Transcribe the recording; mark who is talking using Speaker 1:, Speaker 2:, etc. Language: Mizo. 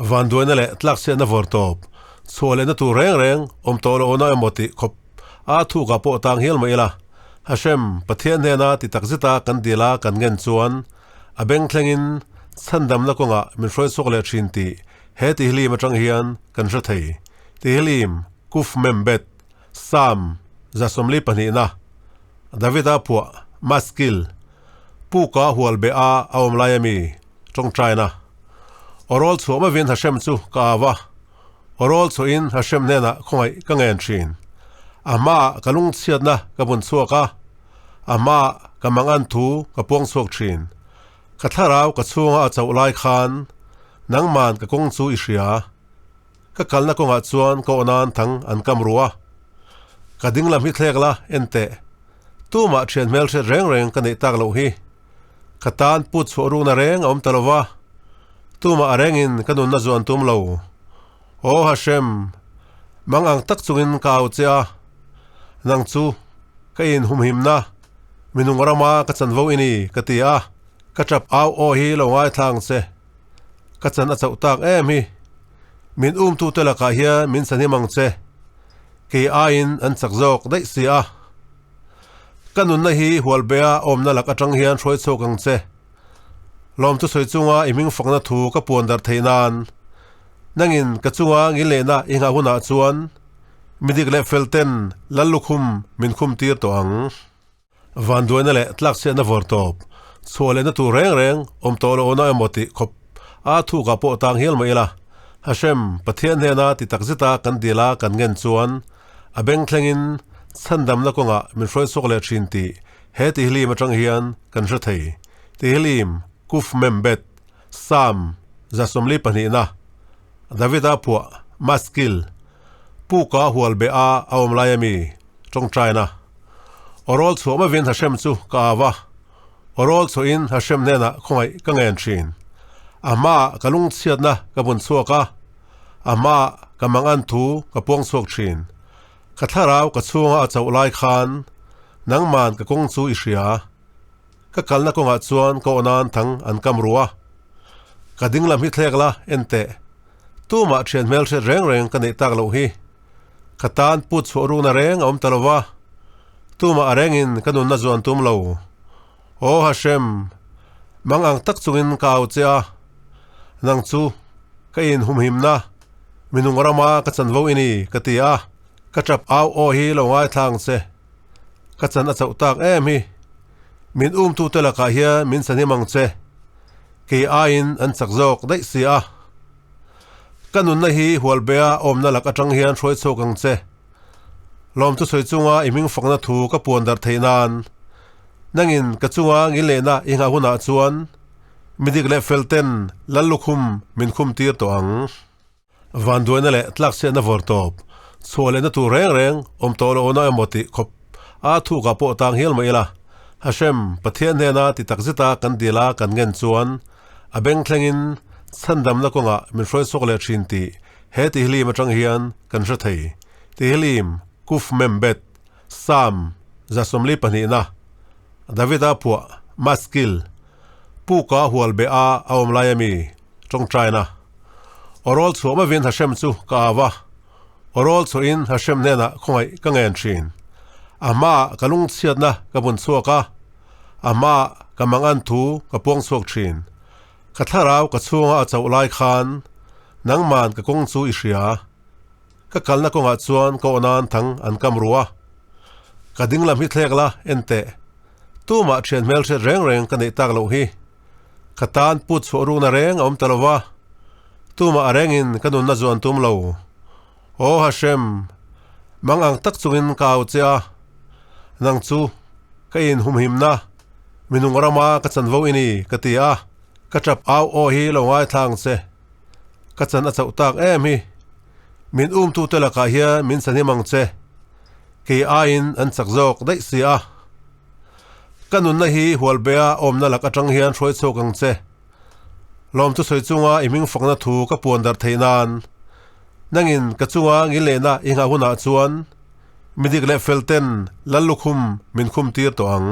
Speaker 1: Vanduaina leh tlakchhiatna vawr tawp chhuah lehna tur reng reng awm tawh lo awna emaw tih khawp a thukah pawh tang hial mai ila. Hashem, Pathian hnena ti tak zeta kan dila kan ngen chuan a beng thlengin chhandamna kawngah min hruai chhuak leh thin tih he tihlim atang hian kan hre thei. Tihlim, Kuf Mem Bet, Psalm 22na, Davida phuah, Maskil, Puka hual beh a a awm lai ami? Tawngtaina. Awrawl chhuah mavin Hashem chu ka au a, awrawl chhuahin Hashem hnenah khawngaih ka ngen thin. A hmaah ka lungchhiatna ka bun chhuak a, a hmaah ka mangan thu ka puang chhuak thin. Ka thlarau ka chhunga a chauh lai khan nangman ka kawng chu i hria. Ka kalna kawngah chuan ka aw nan thang an kam ru a. Ka dinglam hi thlek la, en teh. Tumah thian hmelhriat reng reng ka neih tak loh hi. Ka tan put chhuah rukna reng a awm ta lo va, tumah a rengin ka nunna zuan tum lo. Aw Hashem, mang ang tak chungin ka au che a, nang chu ka inhumhimna, minung rama ka chanvo i ni, ka ti a, ka tap au aw hi lo ngaithla ang che. Ka chan a chauh tak em hi. Min umtute lakah hian min chahnim ang che. Kei aiin an chak zawk daih si a. Ka nunna hi hualbea awmna lak atang hian hruai chhuak ang che. Lawmtu sawi chunga i hming fakna thu ka puan darh theih nan. Nangin ka chunga ngilehna i nghah hunah chuan midik leh fel ten lal lukhum min khum tir tawh ang. Vanduaina leh tlakchhiatna vawr tawp chhuah lehna tur reng reng awm tawh lo awna emaw tih khawp a thukah pawh tang hial mai ila. Hashem, Pathian hnena ti tak zeta kan dila kan ngen chuan A beng thlengin chhandamna kawngah min hruai chhuak leh thin tih he tihlim atang hian kan hre thei. Tihlim, Kuf Mem Bet, Psalm 22na, Davida phuah, Maskil, Puka hual beh a a awm lai ami, tawngtaina. Awrawl chhuah mavin Hashem chu ka au a, awrawl chhuahin Hashem hnenah khawngaih ka ngen thin. A hmaah ka lungchhiatna ka bun chhuak a, A hmaah ka mangan thu ka puang chhuak thin. Ka thlarau ka chhunga a chauh lai khan nangman ka kawng chu i hria. Ka kalna kawngah chuan ka aw nan thang an kam ru a. Ka dinglam hi thlek la, en teh. Tumah thian hmelhriat reng reng ka neih tak loh hi. Ka tan put chhuah rukna reng a awm ta lo va. Tumah a rengin ka nunna zuan tum lo. Aw Hashem, mang ang tak chungin ka au che a, nang chu ka inhumhimna, minung rama ka chanvo i ni, ka ti a, ka tap au aw hi lo ngaithla ang che. Ka chan a chauh tak em hi. Min umtute lakah hian min chahnim ang che. Kei aiin an chak zawk daih si a. Ka nunna hi hualbea awmna lak atang hian hruai chhuak ang che. Lawmtu sawi chunga i hming fakna thu ka puan darh theih nan. Nangin ka chunga ngilehna i nghah hunah chuan midik leh fel ten lal lukhum min khum tir tawh ang. Vanduaina leh tlakchhiatna vawr tawp chhuah lehna tur reng reng awm tawh lo awna emaw tih khawp a thukah pawh tang hial mai ila. Hashem, Pathian hnena ti tak zeta kan dila kan ngen chuan a beng thlengin chhandamna kawngah min hruai chhuak leh thin tih he tihlim atang hian kan hre thei. Tihlim, Kuf Mem Bet, Psalm 22na, Davida phuah, Maskil, Puka hual beh a a awm lai ami? Tawngtaina. Awrawl chhuah mavin Hashem chu ka au a, awrawl chhuahin Hashem hnenah khawngaih ka ngen thin. A hmaah ka lungchhiatna ka bun chhuak a, A hmaah ka mangan thu ka puang chhuak thin. Ka thlarau ka chhunga a chauh lai khan nangman ka kawng chu i hria. Ka kalna kawngah chuan ka aw nan thang an kam ru a. Ka dinglam hi thlek la, en teh. Tumah thian hmelhriat reng reng ka neih tak loh hi. Ka tan put chhuah rukna reng a awm ta lo va. Tumah a rengin ka nunna zuan tum lo. Aw Hashem, mang ang tak chungin ka au che a, nang chu ka inhumhimna, minung rama ka chanvo i ni, ka ti a, ka tap au aw hi lo ngaithla ang che. Ka chan a chauh tak em hi. Min umtute lakah hian min chahnim ang che. Kei aiin an chak zawk daih si a. Ka nunna hi hualbea awmna lak atang hian hruai chhuak ang che. Lawmtu sawi chunga i hming fakna thu ka puan darh theih nan. Nangin ka chunga ngilehna i nghah hunah chuan midik leh fel ten lal lukhum min khum tir tawh ang.